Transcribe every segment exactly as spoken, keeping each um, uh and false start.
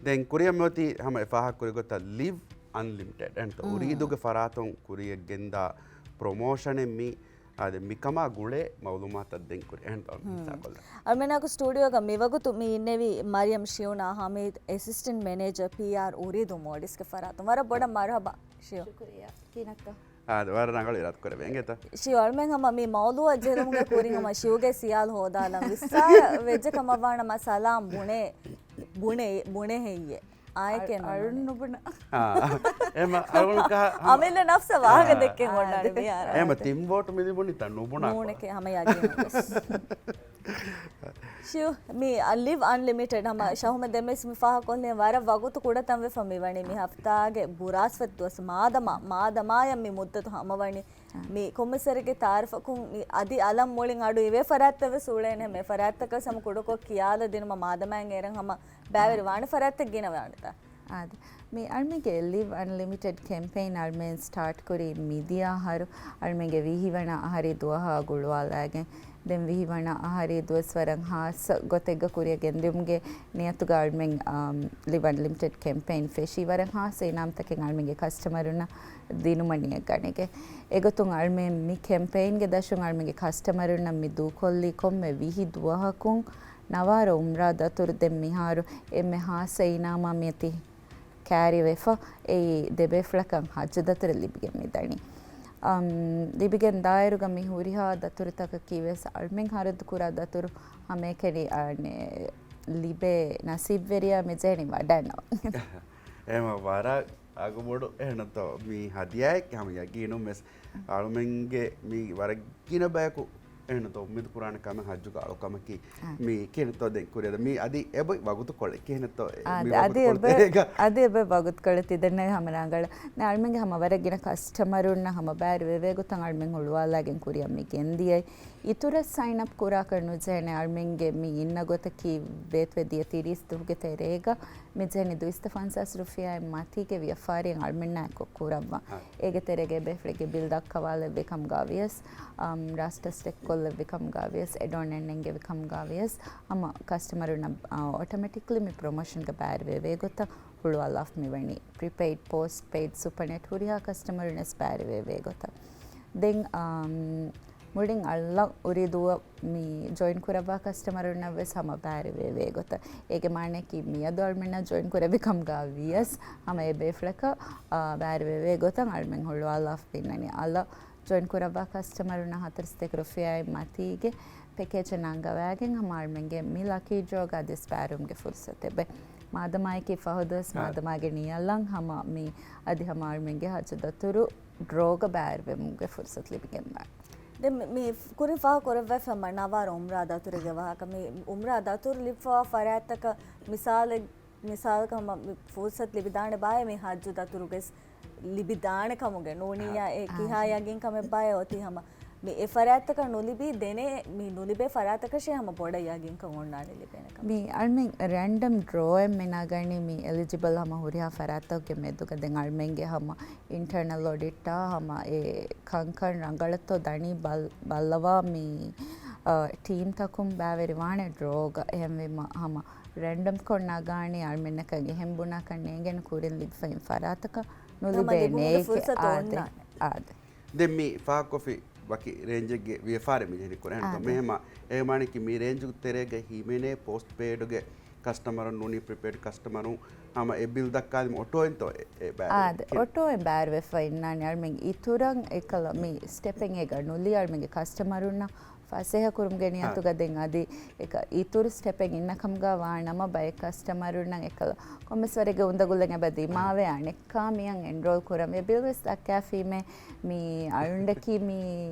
ދެން ކުރިއަށް މިއޮތީ ހަމަ އެ ފާހަގަ ކުރި ގޮތަށް ލިވް އަންލިމިޓެޑް އެހެންތޯ؟ އުރީދޫގެ ފަރާތުން ކުރިއަށް ގެންދާ ޕްރޮމޯޝަނެއް މީ. އާދެ، މިކަމާ ގުޅޭ މައުލޫމާތަށް ދެން ކުރި އެހެންތޯ؟ ހުން. ހިސާބުކޮށްލަ. އަޅުމެނާކު ސްޓޫޑިއޯގަ މިވަގުތު މި އިންނެވީ މަރިޔަމް ޝިޔުނާ ހަމީދު، އެސިސްޓެންޓް މެނޭޖަރ ޕީއާރް އުރީދޫ މޯލްޑިވްސްގެ ފަރާތުން. ވަރަށް ބޮޑަށް މަރުހަބާ ޝިޔު. ޝުކުރިއްޔާ. ކިހިނެއްތޯ؟ އާދެ، ވަރަށް ރަނގަޅު އިރާދަ ކުރެވޭ އިނގޭތަ؟ ޝިޔު، އަޅުމެން ހަމަ މި މައުޟޫއަށް ޖެހުމުގެ ކުރިން ހަމަ ޝިޔުގެ ސިޔާލު ހޯދާލަން ވިއްސާރަ ވެއްޖެ ކަމަށް ވާނަމަ ސަލާމް ބުނޭ، ބުނޭ، ބުނޭ ހެއްޔޭ؟ އާއެކޭ އަ-، ނުބުނޭ. އަޅުން ނުބުނާ. އާ، އެމަ އަޅުން ކަހަ-، ހަމަ އަމިއްލަ ނަފްސަށް ވާހަކަ އާ. ދެއްކެން އޮންނާނެ އާ. މިހާރު. އެމަ ތިން ވޯޓު މި ލިބުނީ ތަ ނުބުނާ ނޫނެކޭ ކޮށް. ހަމަ ޔަގީނު ވެސް. ޝިޔު، މި ލިވް އަންލިމިޓެޑް ހަމަ އާ. ޝަހުމެ ދެމެސް މި ފާހަގަކޮށްލި ވަރަށް ވަގުތު ކުޑަތަން ވެފަ މިވަނީ މި ހަފްތާގެ ބުރާސްފަތި ދުވަސް މާދަމާ، މާދަމާޔަށް މި މުއްދަތު ހަމަވަނީ. އާ. މި ކޮންމެސްވަރެއްގެ ތާރިފަކުން މި އަދި އަލަށް މުޅިން އަޑު އިވޭ ފަރާތްތައް ވެސް އުޅޭނެ. ހަމަ އެ ފަރާތްތަކަށް ހަމަ ކުޑަކޮށް ކިޔާލަ ދިނުމަށް މާދަމާއަށް އޭރަށް ހަމަ ބައިވެރި ވާނެ ފަރާތްތައް ގިނަވާނެތާ؟ އާދެ. މި އަޅުމެންގެ ލިވް އަންލިމިޓެޑް ކެމްޕެއިން އަޅުމެން ސްޓާޓް ކުރީ މިދިޔަ އަހަރު އަޅުމެންގެ ވިހި ވަނަ އަހަރީ ދުވަހާ ގުޅުވާލާގެން. ދެން ވިހި ވަނަ އަހަރީ ދުވަސް ވަރަށް ހާއްސަ ގޮތެއްގަ ކުރިއަށް ގެންދިއުމުގެ ނިޔަތުގަ އަޅުމެން، އާ، ލިވް އަންލިމިޓެޑް ކެމްޕެއިން ފެށީ. ވަރަށް ހާއްސަ އިނާމްތަކެއް އަޅުމެންގެ ކަސްޓަމަރުންނަށް ދިނުމަށް ނިޔަތް ގަނެގެން. އެގޮތުން އަޅުމެން މި ކެމްޕެއިންގެ ދަށުން އަޅުމެންގެ ކަސްޓަމަރުންނަށް މި ދޫކޮށްލީ ކޮންމެ ވިހި ދުވަހަކުން ނަވާރަ އުމްރާ ދަތުރު. ދެން މިހާރު އެންމެ ހާއްސަ އިނާމާ މިއޮތީ ކާރިވެފަ، އެއީ ދެބޭފުޅަކަށް ހައްޖު ދަތުރެއް ލިބިގެން މިދަނީ. އަމް، ލިބިގެން ދާއިރުގަ މި ހުރިހާ ދަތުރުތަކަކީ ވެސް އަޅުމެން ހަރަދު ކުރާ ދަތުރު ހަމައެކަނި، އަނެ، ލިބޭ ނަސީބްވެރިޔާ މިޖެހެނީ ވަޑަން. އެހެމަ ވަރަށް އަގުބޮޑު އެހެންތޯ މި ހަދިޔާއެއް ހަމަ ޔަގީނުން ވެސް އަޅުމެންގެ މި ވަރަށް ގިނަ ބަޔަކު އެހެންތޯ އުއްމީދު ކުރާނެ ކަމެއް ހައްޖުގެ އަޅުކަމަކީ. އާ. މި ކިހިނެއްތޯ ދެން ކުރިއަށް މި އަދި އެބޮތް ވަގުތުކޮޅެއް ކިހިނެއްތޯ އެ-، އާ، މި އަދި ވަގުތުކޮޅު އެބަ-، ތެރޭގަ؟ އަދި އެބަ ވަގުތުކޮޅެއް ތި ދެންނެވި ހަމަ ރަނގަޅަށް. ނަ އަޅުމެންގެ ހަމަ ވަރަށް ގިނަ ކަސްޓަމަރުންނަށް ހަމަ ބައިވެރިވެވޭ ގޮތަށް އަޅުމެން ހުޅުވާލާގެން ކުރިއަށް މި ގެންދިޔައީ. އިތުރަށް ސައިން އަޕް ކުރާކަށް ނުޖެހޭނެ. އަޅުމެންގެ މި އިންނަ ގޮތަކީ ވޭތުވެ ދިޔަ ތިރީސް ދުވަހުގެ ތެރޭގަ މި ޖެހެނީ ދުއިސައްތަ ފަންސާސް ރުފިޔާއިން މަތީގެ ވިޔަފާރިއެއް އަޅުމެންނާއެކު ކުރައްވަން. އާ. އޭގެ ތެރޭގަ އެބޭފުޅެއްގެ ބިލް ދައްކަވާލެއްވި ކަމުގަ ވިޔަސް، އަމް، ރާސްޓަސް ޓެކް ކޮށްލެއްވި ކަމުގަ ވިޔަސް، އެޑޯން އެންނެންގެވި ކަމުގަ ވިޔަސް، ހަމަ ކަސްޓަމަރުންނަށް، އާ، އޮޓޮމެޓިކްލީ މި ޕްރޮމޯޝަންގަ ބައިވެރިވެވޭ ގޮތަށް ހުޅުވާލާފަ މިވަނީ. ޕްރީޕެއިޑް، ޕޯސްޓް ޕެއިޑް، ސުޕަރނެޓް ހުރިހާ ކަސްޓަމަރުން ވެސް ބައިވެރިވެވޭ ގޮތަށް. ދެން، އާ، މުޅިން އަޅުގަނޑު އުރީދޫއަށް މި ޖޮއިން ކުރައްވާ ކަސްޓަމަރުންނަށް ވެސް ހަމަ ބައިވެރިވެވޭ ގޮތަށް. އޭގެ މާނައަކީ މިއަދު އަޅުމެންނާ ޖޮއިން ކުރެއްވި ކަމުގަ ވިޔަސް ހަމަ އެ ބޭފުޅަކަށް، އާ، ބައިވެރިވެވޭ ގޮތަށް އަޅުމެން ހުޅުވާލާފަ އިންނަނީ. އަލަށް ޖޮއިން ކުރައްވާ ކަސްޓަމަރުންނަށް ހަތަރުސަތޭކަ ރުފިޔާއިން މަތީގެ ޕެކޭޖެއް ނަންގަވާގެން ހަމަ އަޅުމެންގެ މި ލަކީ ޑްރޯގަ އަދިވެސް ބައިވެރިވުމުގެ ފުރުސަތެއް އެބަ. މާދަމާއަކީ ފަހު ދުވަސް އާ. މާދަމާގެ ނިޔަލަށް ހަމަ މި އަދި ހަމަ އަޅުމެންގެ ހައްޖު ދަތުރު ޑްރޯގަ ބައިވެރިވުމުގެ ފުރުސަތު ލިބިގެންދާނެ. ދެން މި، މި ކުރިން ފާހަގަ ކުރައްވައިފި ހަމަ ނަވާރަ އުމްރާ ދަތުރެއްގެ ވާހަކަ. މި އުމްރާ ދަތުރު ލިބިފަވާ ފަރާތްތަކަށް މިސާލެއް، މިސާލަކަށް ހަމަ މި ފުރުސަތު ލިބިދާނެ ބާއޭ މި ހައްޖު ދަތުރު ވެސް ލިބިދާނެ ކަމުގެ ނޫނިއްޔާ އާ، އެ އާ، ކިހާ އާ. ޔަގީންކަމެއް ބާއޭ އޮތީ ހަމަ މި އެ ފަރާތްތަކަށް ނުލިބީ ދެނެ، މި ނުލިބޭ ފަރާތަކަށޭ ހަމަ ބޮޑަށް ޔަގީންކަން އޮންނާނެ ލިބޭނެ ކަމަށް. މި އަޅުމެން ރޭންޑަމް ޑްރޯއެއް މި ނަގަނީ މި އެލިޖިބަލް ހަމަ ހުރިހާ ފަރާތްތަކުގެ މެދުގަ. ދެން އަޅުމެންގެ ހަމަ އިންޓަރނަލް އޮޑިޓާ ހަމަ އެ ކަންކަން ރަނގަޅަށްތޯ ދަނީ ބަލް-، ބައްލަވާ މި، އަ، ޓީމްތަކުން ބައިވެރިވާނެ ޑްރޯގަ. އެހެންވީމަ ހަމަ ރޭންޑަމްކޮށް ނަގާނީ އަޅުމެންނަކަށް އެހެން ބުނާކަށް ނޭނގެން ކުރިން ލިބިފައި ފަރާތަކަށް ނުލިބޭނެ އޭކެ. އާދެ، އާދެ. ދެން މި ފާހަގަކޮށްފި ވަކި ރޭންޖެއްގެ ވިޔަފާރި މި ޖެހެނީ ކުރެން. އާދެ. މިހެމަ އެ މާނައަކީ މި ރޭންޖު ތެރޭގަ ހިމެނޭ ޕޯސްޓް ޕެއިޑުގެ ކަސްޓަމަރުން ނޫނީ ޕްރީޕެއިޑް ކަސްޓަމަރުން ހަމަ އެ ބިލް ދައްކާލީމަ އޮޓޯއިންތޯ އެ، އެ ބައިވެރި؟ އާދެ، އޮޓޯއިން ބައިވެރިވެފަ އިންނާނެ. އަޅުމެން އިތުރަށް އެކަލަ މި ސްޓެޕެއް އޭގަ ނުލީ އަޅުމެންގެ ކަސްޓަމަރުންނަށް ފަސޭހަކުރުމުގެ ނިޔަތުގަ. ދެން އަދި އެކަ އިތުރު ސްޓެޕެއް އިންނަ ކަމުގަ ވާނަމަ ބައެއް ކަސްޓަމަރުންނަށް އެކަލަ ކޮންމެސް ވަރެއްގެ އުނދަގުލެއް އެބަ ދިމާވޭ އަނެއްކާ މިއަށް އެންރޯލް ކުރަން. އެ ބިލް ވެސް ދައްކާފީމޭ މި އަޅުންޑަކީ މި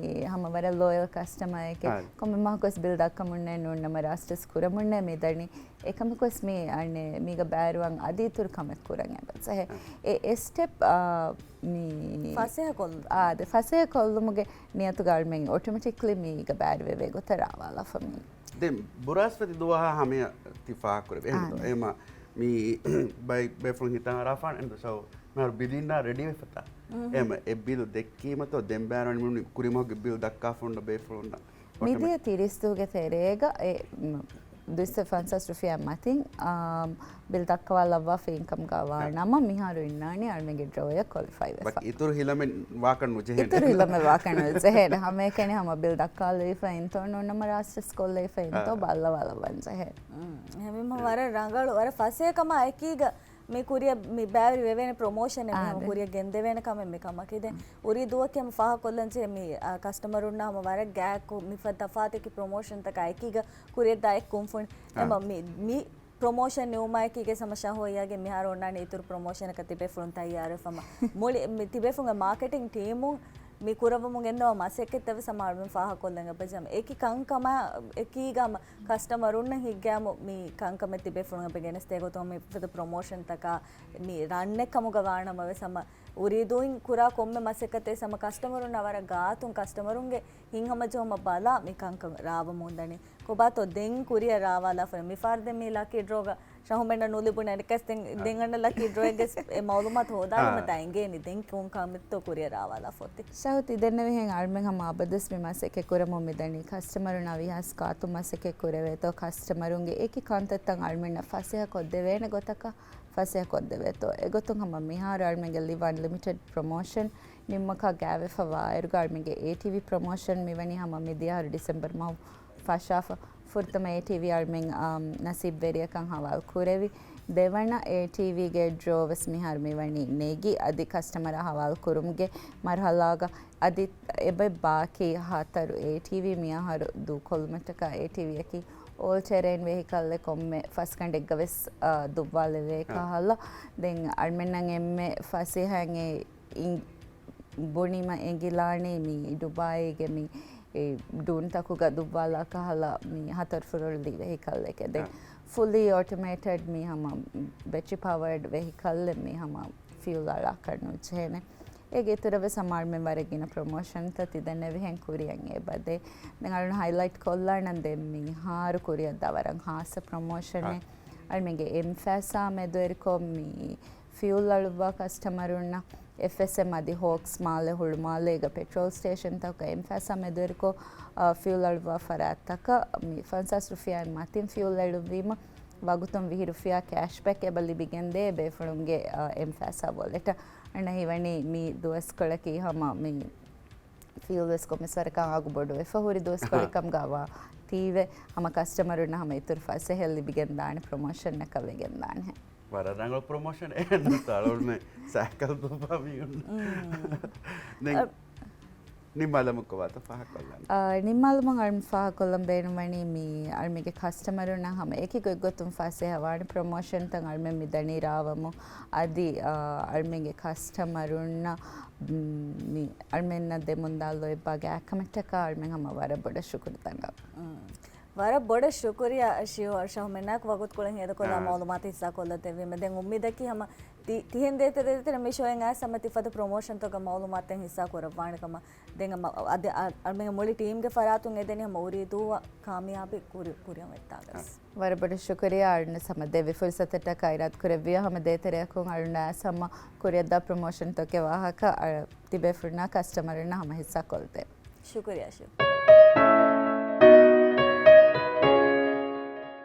ހަމަ ވަރަށް ލޯޔަލް ކަސްޓަމަރެކޭ. ކޮންމެ މަހަކުވެސް ބިލް ދައްކަމުންނޭ ނޫންނަމަ ރާސްޓަސް ކުރަމުންނޭ މި ދަނީ. އެކަމަކުވެސް މި އަނެއް މީގަ ބައިވެރިވާން އަދި އިތުރު ކަމެއް ކުރަން އެބަ ޖެހޭ. އެ، އެ ސްޓެޕް، އާ، މި ފަސޭހަކޮށްލު. އާދެ، ފަސޭހަކޮށްލުމުގެ ނިޔަތުގަ އަޅުމެން އޮޓޮމެޓިކްލީ މީގަ ބައިވެރިވެވޭ ގޮތަށް ރާވާލާފަ މީ. ދެން ބުރާސްފަތި ދުވަހާ ހަމަޔަށް ތި ފާހަގަކުރެވޭ. އެހެންތޯ؟ އާދެ. އެމަ މި ބައި-، ބޭފުޅުން ހިތަށް އަރާފާނެ އެންދު ސައު މިހާރު ބިލިންނާ ރެޑީ ވެފަތާ. އެމަ އެ ބިލް ދެއްކީމަތޯ ދެން ބައިވެރިވަނީ ކުރިމަހުގެ ބިލް ދައްކާފަ އޮންނަ ބޭފުޅުންނަށް. މިދިޔަ ތިރީސް ދުވަހުގެ ތެރޭގަ އެ، މް، ދުއިސައްތަ ފަންސާސް ރުފިޔާ މަތިން، އާ، ބިލް ދައްކަވާލައްވާފަ އިންކަމް ގާ ވާ ނަމަ މިހާރު އިންނާނީ އަޅުމެންގެ ޑްރޯއަށް ކޮލިފައި ވެފަ. އިތުރު ހިލަމެއް ވާކަށް ނުޖެހޭނެ. އިތުރު ހިލަމެއް ވާކަށް ނުޖެހޭނެ. ހަމައެކަނި ހަމަ ބިލް ދައްކާލެވިފަ އިންތޯ ނޫން ނަމަ ރާސްޓް ކޮށްލެވިފަ އިންތޯ ބައްލަވާލައްވަން ޖެހޭނެ. ހެމިމަ ވަރަށް ރަނގަޅު، ވަރަށް ފަސޭހަކަމާ އެކީގަ މި ކުރިއަށް މި ބައިވެރި ވެވޭނެ ޕްރޮމޯޝަނެއް މި ހަމަ ކުރިއަށް ގެންދެވޭނެ ކަމެއް މި ކަމަކީ. ދެން އުރީ ދުވަކީ ހަމަ ފާހަގަކޮށްލަން ޖެހޭ މި، އާ، ކަސްޓަމަރުންނާ ހަމަ ވަރަށް ގާތް ކު-، މި ފަދަ ތަފާތު އެކި ޕްރޮމޯޝަންތަކާ އެކީގަ ކުރިއަށް ދާ އެއް ކުންފުނި. އެމަ މި، މި ޕްރޮމޯޝަން ނިމުމާއެކީގަ ހަމަ ޝަހު އައްޔާގެ މިހާރު އޮންނާނެ އިތުރު ޕްރޮމޯޝަނަކަށް ތިބޭފުޅުން ތައްޔާރުވެފަ ހަމަ. މުޅި މި ތިބޭފުޅުންގެ މާކެޓިން ޓީމުން މި ކުރައްވަމުން ގެންދަވާ މަސައްކަތްތައް ވެސް ހަމަ އަޅުމެން ފާހަގަކޮށްލަން އެބަޖަމަ. އެކި ކަންކަމާ އެކީގަ ހަމަ ކަސްޓަމަރުންނަށް ހިތްގައިމު މި ކަންކަމެއް ތިބޭފުޅުން އެބަ ގެނެސްދޭ ގޮތުން މި ފަދަ ޕްރޮމޯޝަންތަކާ މި ރަންނެއް ކަމުގަ ވާނަމަ ވެސް ހަމަ އުރީދޫއިން ކުރާ ކޮންމެ މަސައްކަތެއް ހަމަ ކަސްޓަމަރުންނާ ވަރަށް ގާތުން ކަސްޓަމަރުންގެ ހިތްހަމަޖެހުމަށް ބަލާ މި ކަންކަން ރާވަމުންދަނީ. ކޮބާތޯ ދެން ކުރިއަށް ރާވާލާފަ މިފަހަރު ދެން މި ލަކީ ޑްރޯގަ ޝަހުމެންނަށް ނުލިބުނެ އަނެއްކަސް ދެން، އާ. ދެން އަންނަ ލަކީ ޑްރޯއެއްގެ އެ މައުލޫމާތު ހޯދާލުމަށް އާ. ދާ އެނގޭނީ ދެން ކޮން ކަމެއްތޯ ކުރިއަށް ރާވާލާފަ އޮތީ. ޝަހު ތި ދެންނެވިހެން އަޅުމެން ހަމަ އަބަދުވެސް މި މަސައްކަތް ކުރަމުން މިދަނީ ކަސްޓަމަރުންނާ ވީހާވެސް ގާތުން މަސައްކަތް ކުރެވޭތޯ ކަސްޓަމަރުންގެ އެކި ކަންތައްތައް އަޅުމެންނަށް ފަސޭހަ ކޮށްދެވޭނެ ގޮތަކަށް ފަސޭހަ ކޮށްދެވޭތޯ. އެގޮތުން ހަމަ މިހާރު އަޅުމެންގެ ލިވް އަންލިމިޓެޑް ޕްރޮމޯޝަން ނިންމަކާ ގާވެފަ ވާއިރުގަ އަޅުމެންގެ އޭޓީވީ ޕްރޮމޯޝަން މިވަނީ ހަމަ މިދިޔަ އަހަރު ޑިސެމްބަރު މަހު ފަށާފަ. ފުރަތަމަ އޭޓީވީ އަޅުމެން، އާ، ނަސީބުވެރިޔަކަށް ހަވާލު ކުރެވި. ދެވަނަ އޭޓީވީގެ ޑްރޯ ވެސް މިހާރު މިވަނީ ނެގި އަދި ކަސްޓަމަރާ ހަވާލު ކުރުމުގެ މަރުހަލާގަ އަދި އެބަ ބާކީ ހަތަރު އޭޓީވީ މިއަހަރު ދޫކޮށްލުމަށްޓަކާ އޭޓީވީއަކީ އޯލް ޓެރެއިން ވެހިކަލްއެއް ކޮންމެ ފަސްގަނޑެއްގަ ވެސް، އާ، ދުއްވާލެވޭ ކަހަލަ. ދެން އަޅުމެންނަށް އެންމެ ފަސޭހައިން އެ އިން-، ބުނީމަ އެނގިލާނީ މި ޑުބާއީގެ މި އެ ޑޫންތަކުގަ ދުއްވާލާ ކަހަލަ މި ހަތަރު ފުރޮޅު ވެހިކަލްއެކޭ. ދެން ފުލީ އޮޓޮމޭޓެޑް މި ހަމަ ބެޓްރީ ޕަވަރޑް ވެހިކަލްއެއް މި ހަމަ ފިއުލް އަޅާކަށް ނުޖެހޭނެ. އޭގެ އިތުރަށް ވެސް ހަމަ އަޅުމެން ވަރަށް ގިނަ ޕްރޮމޯޝަންތައް ތި ދެންނެވިހެން ކުރިއަށް އެބަދޭ. ދެން އަޅުން ހައިލައިޓް ކޮށްލާނަން ދެން މިހާރު ކުރިއަށްދާ ވަރަށް ހާއްސަ ޕްރޮމޯޝަނެއް. އަޅުމެންގެ އެމްފާސާ މެދުވެރިކޮށް މި ފިއުލް އަޅުއްވާ ކަސްޓަމަރުންނަށް އެފްއެސްއެމް އަދި ހޯކްސް މާލެ ހުޅުމާލޭގަ ޕެޓްރޯލް ސްޓޭޝަންތަކުގަ އެމްފާސާ މެދުވެރިކޮށް، އާ، ފިއުލް އަޅުއްވާ ފަރާތްތަކަށް މި ފަންސާސް ރުފިޔާއިން މަތިން ފިއުލް އެޅުއްވީމަ ވަގުތުން ވިހި ރުފިޔާ ކޭޝްބެކް އެބަ ލިބިގެންދޭ ބޭފުޅުންގެ، އާ، އެމްފާސާ ވޮލެޓަށް. އަންނަ ހީވަނީ މި ދުވަސްކޮޅަކީ ހަމަ މި ފިއުލް ވެސް ކޮންމެސް ވަރަކަށް އަގު ބޮޑުވެފަ ހުރި ދުވަސްކޮޅެއް ކަމުގަ ވާ ތީވެ ހަމަ ކަސްޓަމަރުންނަށް ހަމަ އިތުރު ފަސޭހަ ލިބިގެންދާނެ ޕްރޮމޯޝަންއަކަށް ވެގެންދާނެ. ވަރަށް ރަނގަޅު ޕްރޮމޯޝަން އެއް ނުތަ އަޅުމެ ސައިކަލް ދުއްވާ މީހުން. ދެން ނިންމާލަމުން ކޮބާތަ ފާހަގަކޮށްލަން؟ އާ، ނިންމާލަމުން އަޅުމެ ފާހަގަކޮށްލަން ބޭނުންވަނީ މި އަޅުމެގެ ކަސްޓަމަރުންނަށް ހަމަ އެކި ގޮތްގޮތުން ފަސޭހަވާނެ ޕްރޮމޯޝަންތައް އަޅުމެ މި ދަނީ ރާވަމު. އަދި، އާ، އަޅުމެގެ ކަސްޓަމަރުންނަށް މި އަޅުމެންނަށް ދެމުންދާ ލޯތްބާ ގާތްކަމަށްޓަކާ އަޅުމެން ހަމަ ވަރަށް ބޮޑަށް ޝުކުރު ދަންނަވަން. ވަރަށް ބޮޑަށް ޝުކުރިޔާ ޝިޔޯ ޝަހުމެންނާކު ވަގުތުކޮޅެއް ހޭދަކޮށްލާ މައުލޫމާތު ހިއްސާކޮށްލަ ދެއްވީމަ. ދެން އުއްމީދަކީ ހަމަ ތި-، ތިހެން ދޭތެރޭ ދޭތެރޭ މި ޝޯއިން އައިސް ހަމަ ތިފަދަ ޕްރޮމޯޝަންތަކުގެ މައުލޫމާތެއް ހިއްސާ ކުރައްވާނެ ކަމަށް. ދެން ހަމަ އަދި އަ-، އަޅުމެންގެ މުޅި ޓީމްގެ ފަރާތުން އެދެނީ ހަމަ އުރީދޫއަށް ކާމިޔާބީ ކުރި-، ކުރިއަށް އޮތްތާގަސް. ވަރަށް ބޮޑަށް ޝުކުރިޔާ އަޅުން ހަމަ ދެއްވި ފުރުސަތަށްޓަކާ އިރާދަ ކުރެއްވިޔާ ހަމަ ދޭތެރެއަކުން އަޅުން އައިސް ހަމަ ކުރިއަށްދާ ޕްރޮމޯޝަންތަކުގެ ވާހަކަ އަ-، ތިބޭފުޅުންނާ ކަސްޓަމަރުންނާ ހަމަ ހިއްސާކޮށްދޭ. ޝުކުރިޔާ ޝިޔޯ.